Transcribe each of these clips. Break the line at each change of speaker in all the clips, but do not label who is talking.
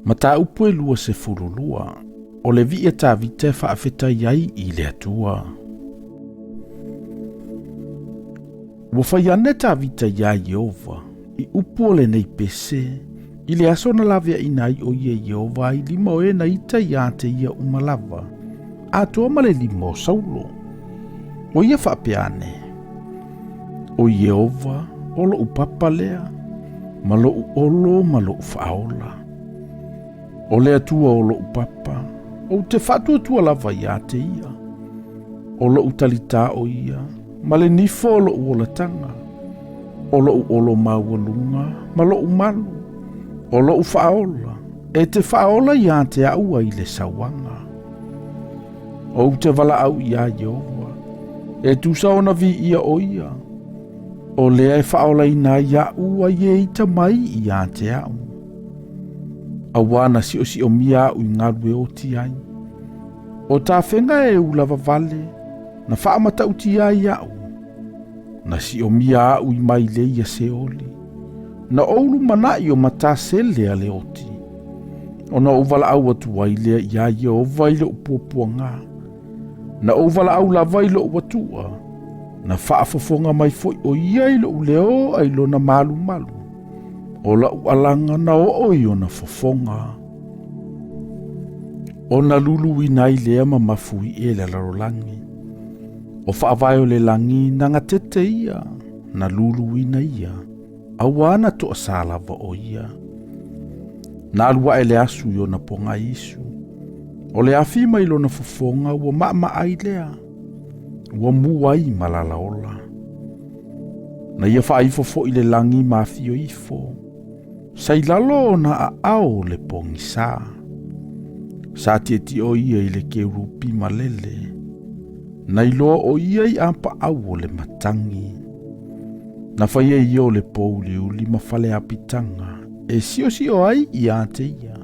Mataupu e 22, o le vii a Tavita e faafetai ai i le Atua. Ua fai ane Tavita iā Ieova i upu o lenei pese, i le aso na laveaina ai o ia Ieova ai lima o e na ita iā te ia uma lava, atoa ma le lima o Saulo. Ua ia faapea ane, O Ieova o loʻu papa lea, ma loʻu olo ma loʻu faaola. O le Atua o loʻu papa, ou te faatuatua lava iā te ia. O loʻu talitā o ia, ma le nifo o loʻu olataga. O loʻu olo maualuga ma loʻu malu. O loʻu faaola, e te faaola iā te aʻu ai le sauaga. Ou te valaau iā Ieova, e tusa ona viia o ia. O lea e faaolaina ai iaʻu ai e ita mai iā te aʻu. Auā na siosiomia aʻu i galu e oti ai. O tafega e ulawa vale, na faamatautia ai iaʻu. Na siomia aʻu i mailei ia Seoli. Na ou lumanaʻi o Matasele a le oti. Ona ou valaau atu ai lea iā Ieova i loʻu puapuaga. Na ou valaau lava i loʻu Atua, na faafofoga mai foi ʻo ia i loʻu leo a i lona malumalu. O laʻu alaga na oo i ona fofoga. Ona luluina ai lea ma mafuiʻe le lalolagi. O faavae o le lagi na gatete ia, na luluina ia, auā na toʻasā lava ʻo ia. Na alu aʻe le asu i ona pogaisu. O le afi mai lona fofoga ua maʻamaʻai lea, ua mu ai ma lalaola. Na ia faaifo foi le lagi ma afio ifo, sa i lalo ona aao o le pogisa. Sa tietio ia i le kerupi malele, na iloa o ia i apaau o le matagi. Na fai e ia o le pouliuli ma fale apitaga e siosio ai iā te ia.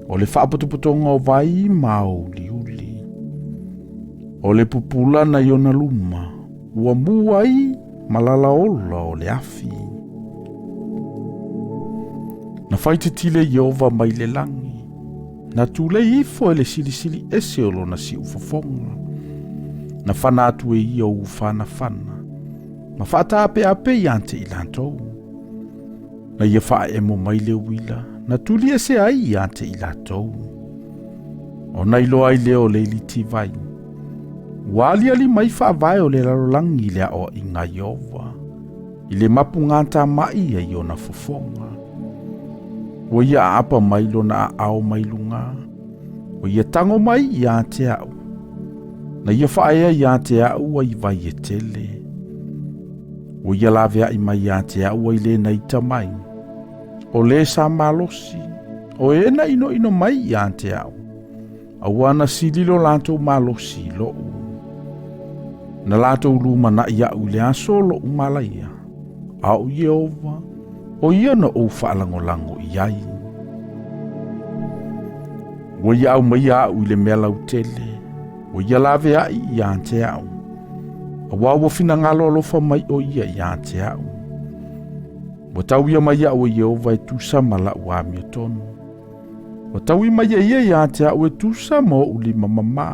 O le faapotopotoga o vai ma auliuli. O le pupula na i ona luma, ua mu ai ma lalaola o le afi. Na faitetile Ieova mai le lagi, na tulei ifo e le silisili ese o lona siufofoga. Na fana atu e ia ou fanafana, ma faataapeape iā te i latou. Na ia faaemo mai le uila, na tuli ese ai iā te i latou. Ona iloa ai lea o le ilitivai, ua aliali mai faavae o le lalolagi i le aʻoaʻiga a Ieova, i le mapugatamaʻi ai ona fofoga. Ua ia aapa mai lona aao mai luga, ua ia tago mai iā te aʻu. Na ia faaea iā te aʻu ai vai e tele. Ua ia laveaʻi mai iā te aʻu ai lē na ita mai. O lē sa malosi, o e na ʻinoʻino mai iā te aʻu, a ua na sililo lātou malosi i loʻu. Na lātou lumanaʻi aʻu i le aso o loʻu malaia, a ʻo Ieova, ʻo ia na ou faalagolago i ai. Ua ia aumaia aʻu i le mea lautele, ua ia laveaʻi iā te aʻu, auā ua finagalo alofa mai ʻo ia iā te aʻu. Ua tau ia mai iaʻu e Ieova e tusa ma laʻu amiotonu. Ua taui mai e ia iā te aʻu e tusa ma oʻu lima mamā.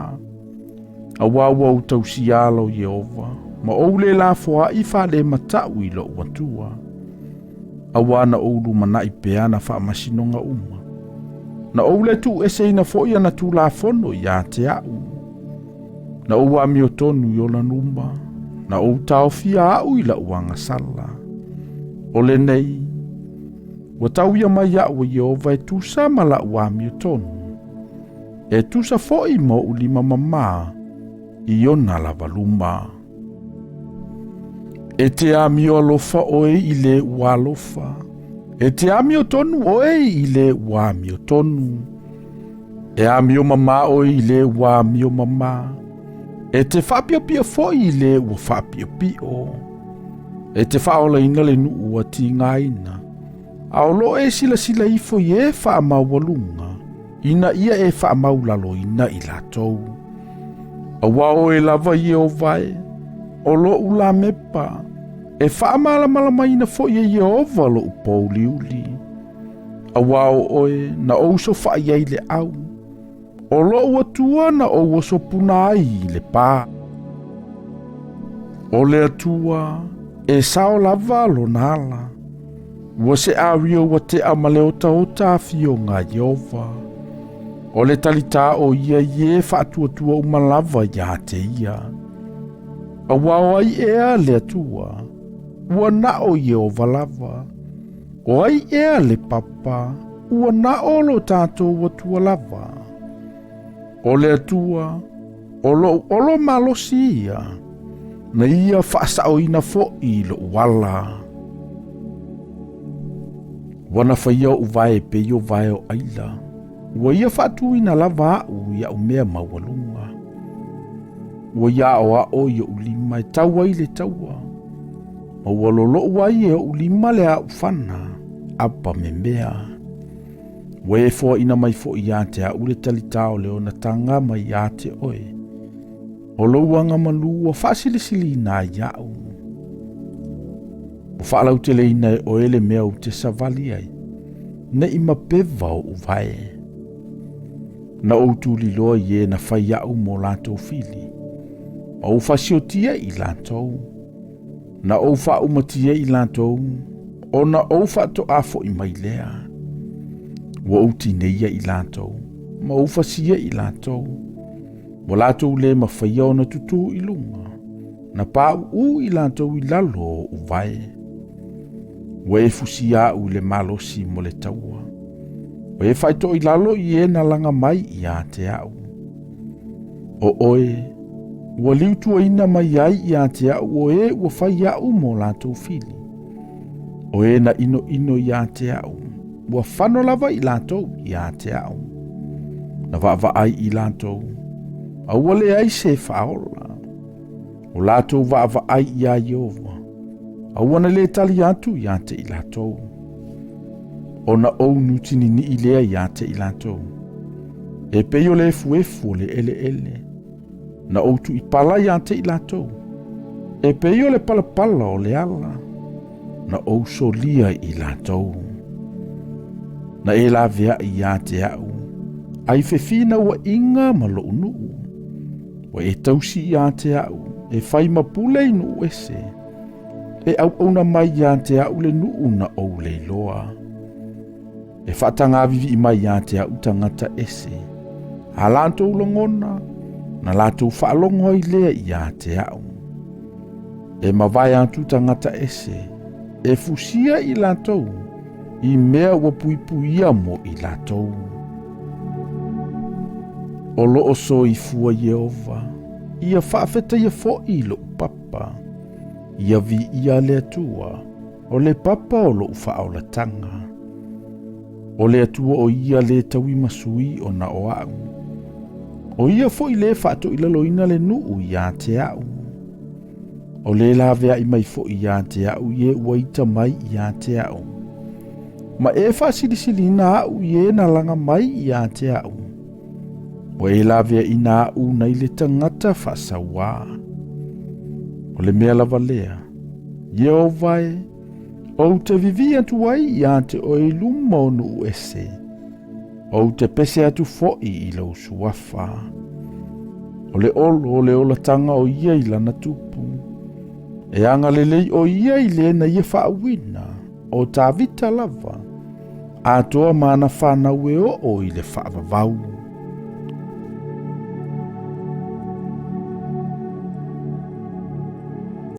Auā ua ou tausia ala o Ieova, ma ou le lafoaʻi faalemataʻu i loʻu Atua. Auā na ou lumanaʻi pea na faamasinoga uma. Na ou le tuueseina foi ana Tulafono iā te aʻu. Na ou amiotonu i ona luma, na ou taofia aʻu i laʻu agasala. O lenei, ua tauia mai iaʻu e Ieova e tusa ma laʻu amiotonu, e tusa foi ma oʻu lima mamā i ona lava luma. E te amio alofa ʻoe i le ua alofa, e te amiotonu ʻoe i le ua amiotonu. E amio mamā ʻoe i le ua amio mamā, e te faapiopio foi i le ua faapiopio. E te faaolaina le nuu ua tigaina, a o loo e silasila ifo i e faamaualuga, ina ia e faamaulaloina i latou. Auā oe lava Ieova e, o loʻu lamepa, e faamalamalamaina foi e Ieova loʻu pōuliuli. Auā o oe na ou sofaʻi ai i le ʻau, ʻO loʻu Atua na ou oso puna ai i le pā. ʻO le Atua, e sao lava lona ala. Ua seʻawia ua teʻa ma le otaota afioga a Ieova. ʻO le talitā o ia i e faatuatua uma lava iā te ia. Auā o ai ea le Atua, ua na o Ieova lava. O ai ea le papa, ua na o lo tātou Atua lava. ʻO le Atua, ʻo loʻu olo malosi ia, na ia faasaʻoina foʻi i loʻu ala. Ua nafaia oʻu vae e pei o vae o ʻaila, ua ia faatuina lava aʻu i aʻu mea maualuga. Ua ia aʻoaʻo i oʻu lima e tau ai le taua, ma ua loloʻu ai e oʻu lima le aʻu fana, ʻapa memea. Ua e foaʻina mai foʻi iā te aʻu le talitā o le onataga mai iā te ʻoe. ʻO lou aga malū ua faasilisiliina ai iaʻu. Ua faalauteleina e ʻoe le mea ou te savali ai, neʻi mapewa oʻu vae. Na ou tuliloa i e na fai aʻu mo latou fili, ma ou fasiotia i latou. Na ou faaumatia i latou, ona ou faatoʻā foʻi mai lea. Ua ou tineia i latou, ma ou fasia i latou. Ua latou lē mafaia ona tutū i luga, na pāʻūʻū i latou i lalo o oʻu vae. Ua e fusia aʻu i le malosi mo le taua. Ua e faetoʻo i lalo i e na laga mai iā te aʻu. ʻO ʻoe, ua liutuaina mai ai iā te aʻu o e ua fai aʻu mo latou fili. ʻO e na ʻinoʻino iā te aʻu, ua fano lava i latou iā te aʻu. Na vaavaai i latou, a ua leai se faaola. O latou vaavaai iā Ieova, a ua na lē tali atu iā te i latou. Ona ou nutininiʻi lea iā te i latou. E pei o le efuefu o le ʻeleʻele. Na ou tuʻipala iā te i latou. E pei o le palapala o le ala. Na ou solia i latou. Na e laveaʻi iā te aʻu, a i fefinauaʻiga ma loʻu nuʻu. Ua e tausi iā te aʻu, e fai ma pule i nuʻu ese. E ʻauʻauna mai iā te aʻu le nuʻu na ou leiloa. E faatagāwiwiʻi mai iā te aʻu tagata ese. A latou lagona, na latou faalogo ai lea iā te aʻu. E mavae atu tagata ese, e fusia i latou, i mea ua puipuia mo i latou. O loo soifua Ieova, ia faafetaia foʻi loʻu papa, ia viia le Atua, O le papa o loʻu faaolataga. O le Atua o ia le tauimasui ona o aʻu. O ia foʻi le faatoʻilaloina le nuʻu iā te aʻu. O le laveaʻi mai foʻi iā te aʻu i e ua ita mai iā te aʻu. Ma e faasilisilina aʻu i e na laga mai iā te aʻu. Ua e laveaʻina aʻu nai le tagata faasauā. O le mea lava lea. Ieova e, ou te vivī atu ai iā te oe i luma o nuʻu ese, ou te pese atu foʻi i lou suafa. O le olo o le olataga o ia i lana tupu, e agalelei o ia i lena ia faauina, o Tavita lava, atoa ma ana fanau e oo i le faavavau.